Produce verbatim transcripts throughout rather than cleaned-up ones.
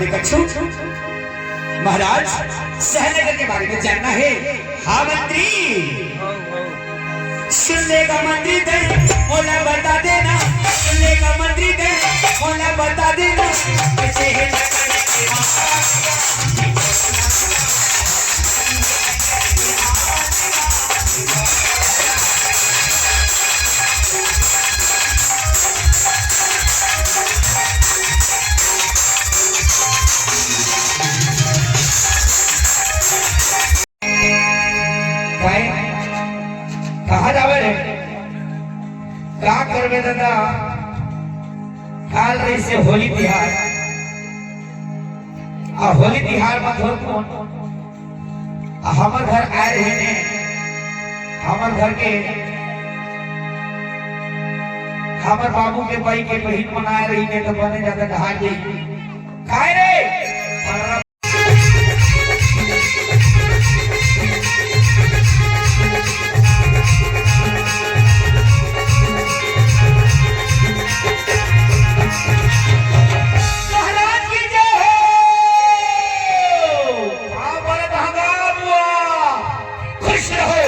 कछु महाराज, सहनगर के बारे में जानना है। हाँ मंत्री, सुन लेगा मंत्री तेरे, मोला बता देना। सुन लेगा मंत्री तेरे, मोला बता देना। कैसे है काय? कहाँ जावे रे? का करबे दादा? काल रहिसे होली तिहार। आ होली तिहार म थोर कोन आ हमर घर आए रहिन हे, हमर घर के, हमर बाबू के बाई के बहिन मन आए रहिन हे, त बने जादा डहार गे। काय रे? महाराज की जय हो। हाँ, बड़े भंगार हुआ। खुश रहो,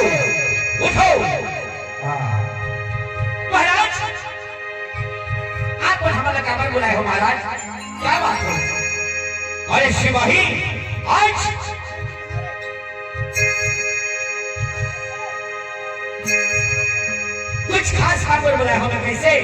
उठो। हाँ। महाराज, आप मन हमन ला काबर बुलाए हो महाराज? क्या बात है? अरे सिपाही, आज कुछ खास काम बर बुलाए हो ना, कैसे?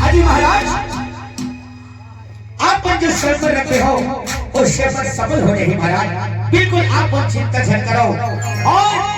अजी महाराज, आप मन जो शर्त रखे हो, वो शर्त सफल हो जाही महाराज। बिल्कुल आप मन चिंता झन करो। और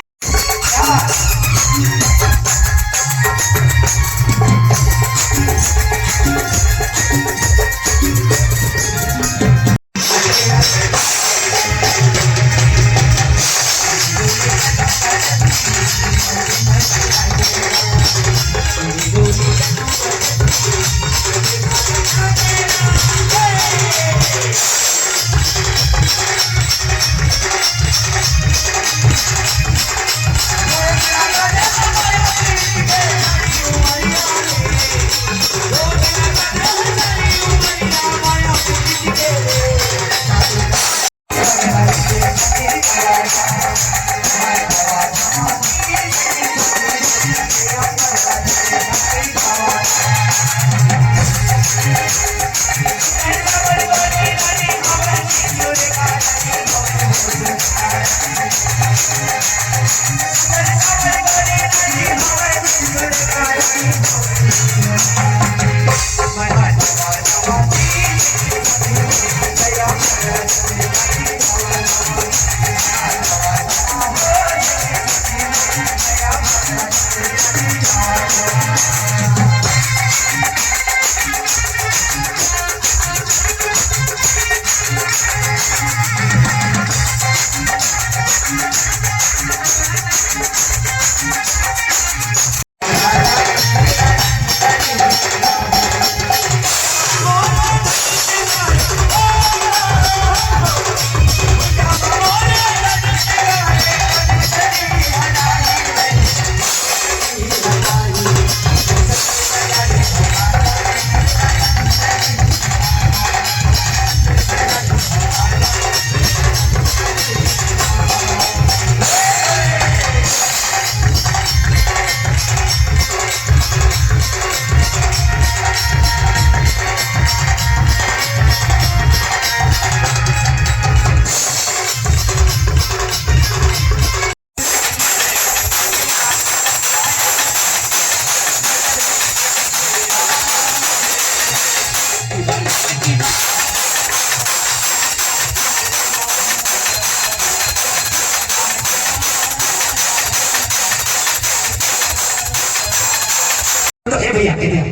ए दिया,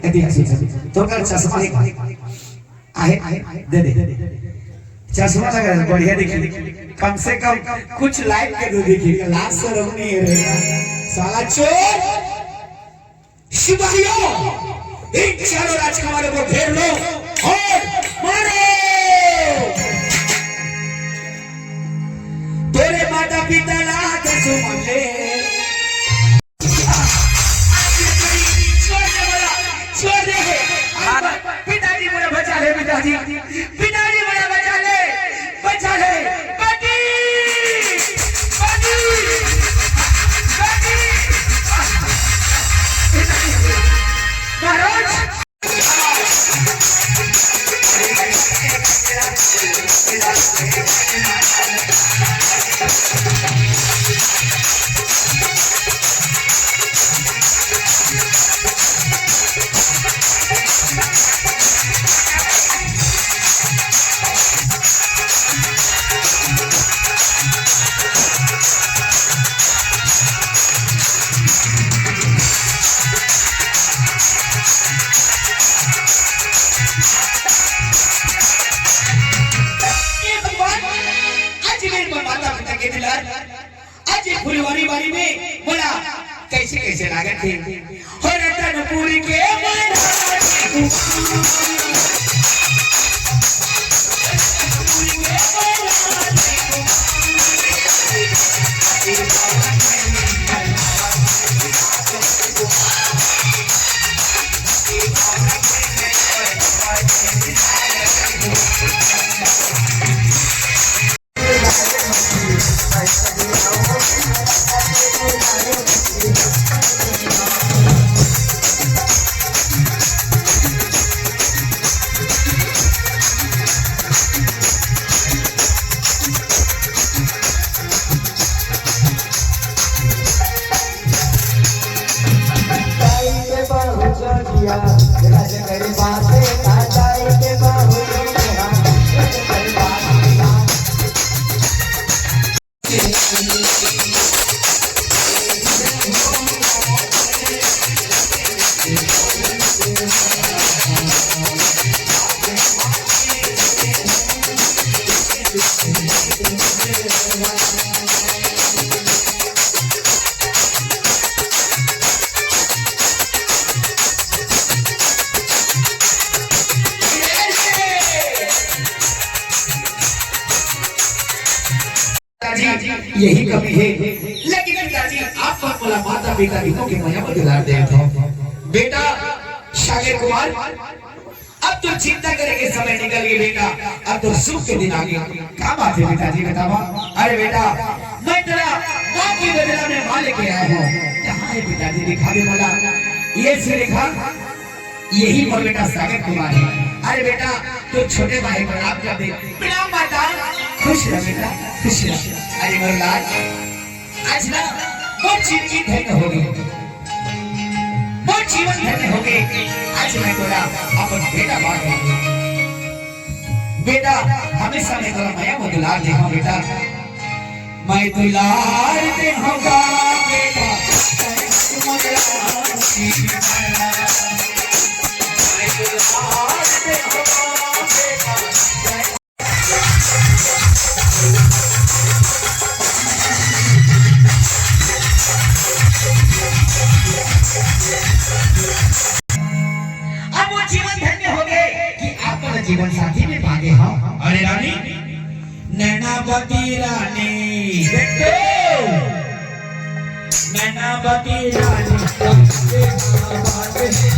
ए दिया, सुन, सुन। तोर कर चश्मा हे का? आहे, दे दे। चश्मा लगा है, बढ़िया दिखी। कम से कम कुछ लाइट के दो दिखी। लाज शरम नहीं है रे। साला चोर, सिपाहियों, इन चारों राजकुमारों को घेर लो और मारो। तेरे माता पिता ला के सुन ले। छोड़ दे बोला, छोड़ दे। पिताजी बोला, बचा ले पिताजी, पिताजी बोला, बचा ले, बचा ले। बेटी, बेटी, बेटी। महाराज। हे भगवान, आज मेरे माता पिता के दुलार, आज ये फुलवारी बारी में मोला कैसे कैसे लागत हे। हो रतनपुर के महाराज। पिताजी, यही कमी हे, लेकिन पिताजी, आप मन मोला माता पिता दूनों के मया म दुलार देत हव। बेटा सागर कुमार, अब तो चिंता करे के समय निकल गे बेटा, अब तो सुख के दिन आ गे। का बात हे पिताजी, बतावा। अरे बेटा, मैं तेला माँ के बदला में माँ लेके आया हूँ। कहाँ हे पिताजी, दिखा दे मोला। ये से दिखा। यही मोर बेटा सागर कुमार हे। अरे बेटा, तोर छोटे भाई प्रणाम कर दे। प्रणाम माता। खुश रह बेटा, खुश रह। अरे मोर लाल, आज ना मोर जिंदगी धन्य हो गे, मोर जीवन धन्य हो गे। आज मैं तोला अपन बेटा मान लूँ। बेटा, हमेशा मैं तोला मया म दुलार देहूँ बेटा। मैं दुलार देहूँ गा बेटा, तैं मोर राम जी। मैं दुलार देहूँ गा बेटा, तैं अब वो जीवन धन्य हो गे कि आप मन जीवन साथी में पागे हव। अरे रानी, नैनावती रानी, बेटो, नैनावती रानी, नैनावती रानी,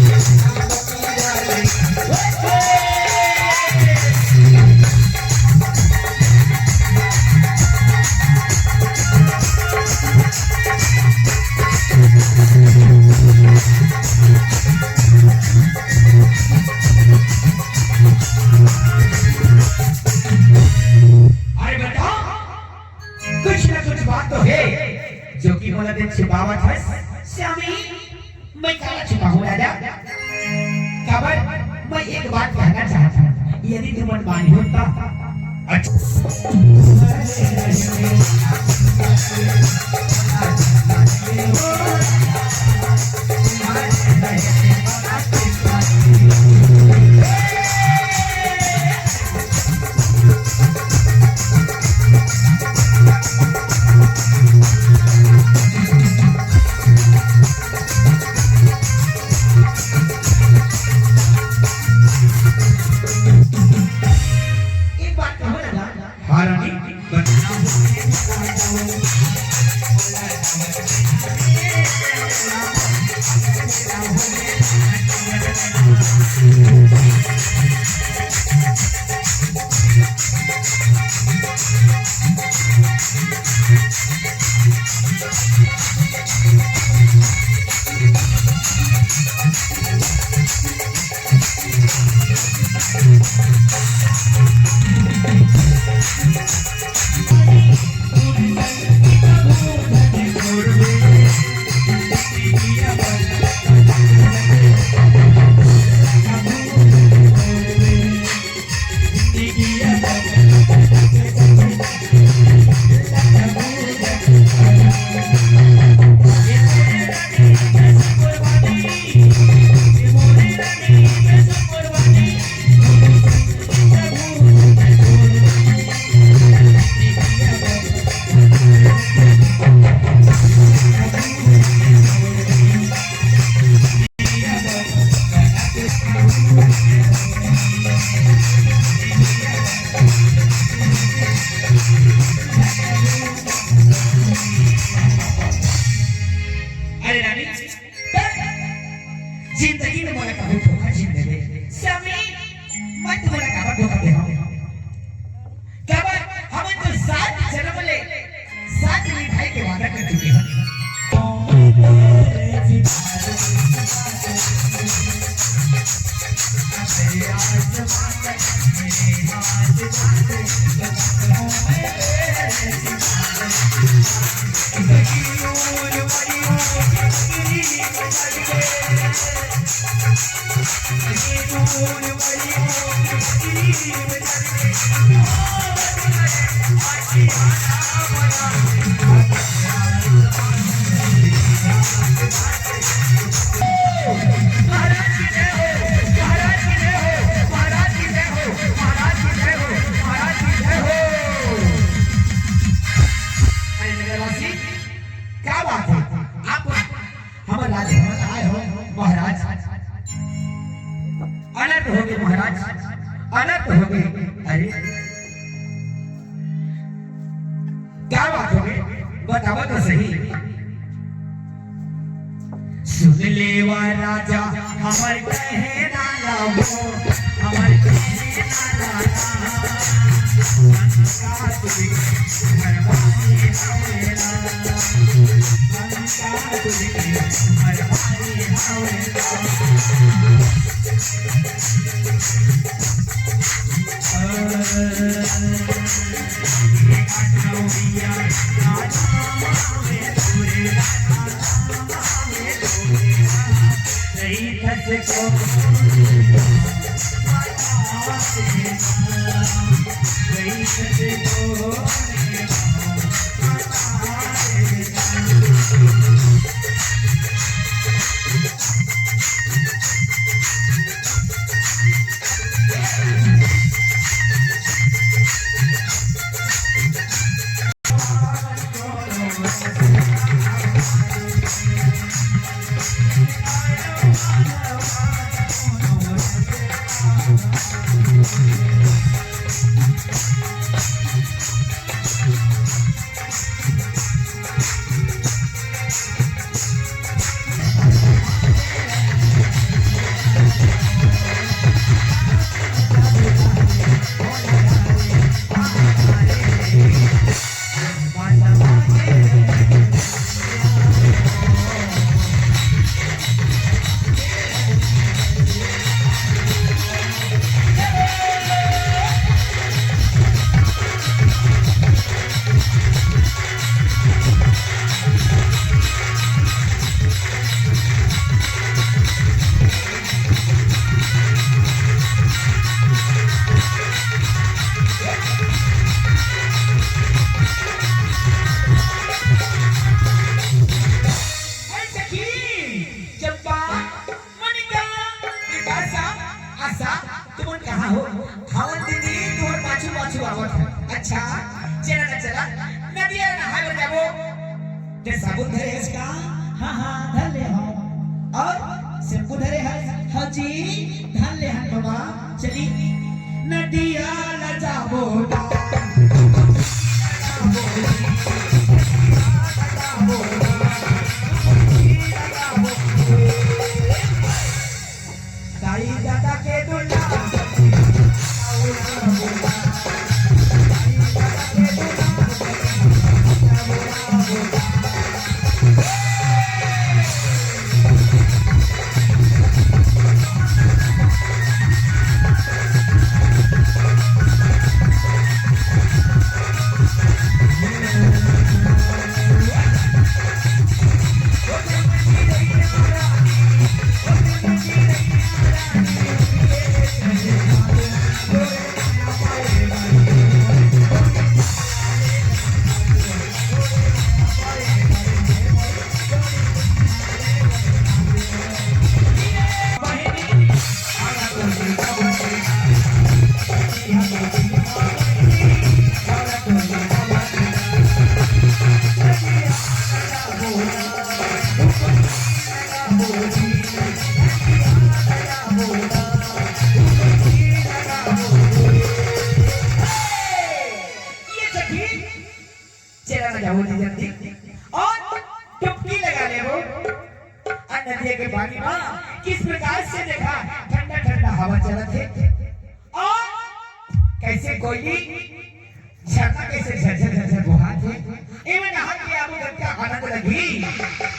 अरे बेटा, कुछ ना कुछ बात तो हे, जो कि मोला तैं छुपावत हस। श्यामी, मैं काला छुपाहूँ राजा? काबर, मैं एक बात कहना चाहत हूँ, यदि तुमन मानहू त। अच्छा। अरे रानी, जिंदगी में मोला कभी धोखा झिन दे दे। स्वामी, मैं तुम्हारा काबर धोखा दे हूँ? काबर हमन तो सात जन्म ले साथ निभाए के वादा कर चुके हैं। अरे नगरवासी, क्या बात है? आप हमर राज भवन आए हो महाराज। अनर्थ हो गे महाराज, अनर्थ हो गे। अरे क्या बात हो गे, बतावा तो सही। सुन लेवा राजा हमर कहना ला वो, हमर कहना ला। अरे सखी, चंपा, मनिका, विकासा, आशा, तुमन कहाँ हो? हवन दीदी, तुमन पाछू पाछू आवत है। अच्छा, चला ना चला, नदिया नहाए बर जाबो। ते साबुन धरे हस का? हाँ, हाँ, धर ले हँव। अउ shampoo धरे हस? हाँ जी, धर ले हन बाबा। चली नदिया ला जाबो। ये सखी, चला ना जाओ जी जल्दी, और डुबकी लगा लेबो। और नदिया के पानी मा किस प्रकार से देखा ठंडा ठंडा हवा चलत हे, और कैसे कोयली झरना कैसे झरझर झरझर बोहात हे। एमे नहा के आबो, गंगा आनंद लगही।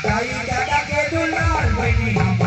दाई दादा के दुलार बनी हम।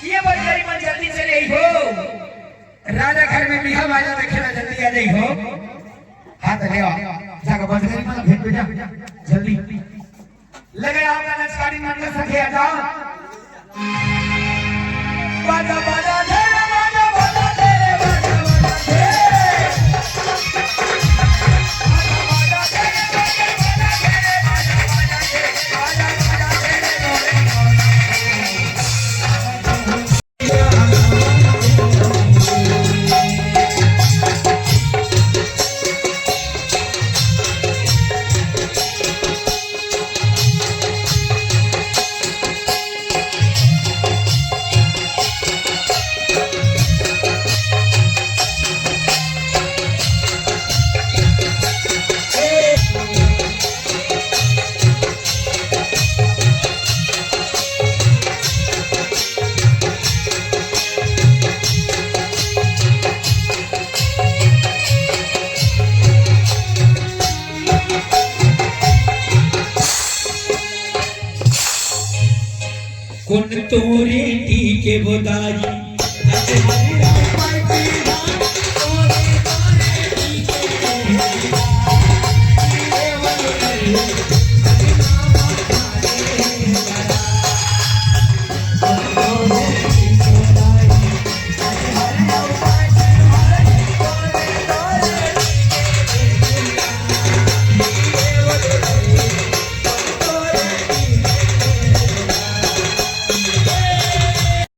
ये बंजारी मन जल्दी चले आई हो। राजा घर में बिहा वाला देखे ला जल्दी आ जाई हो। हाथ ले आओ। जाकर बंजारी मन भेज बेटा। जल्दी। लगे आओ ना नचकारी मन के संगे आ जाओ। बाजा बाजा ढेर बाजा बाजा ढेर बाजा बाजा ढेर। कोन तोरे टीके बोदारी?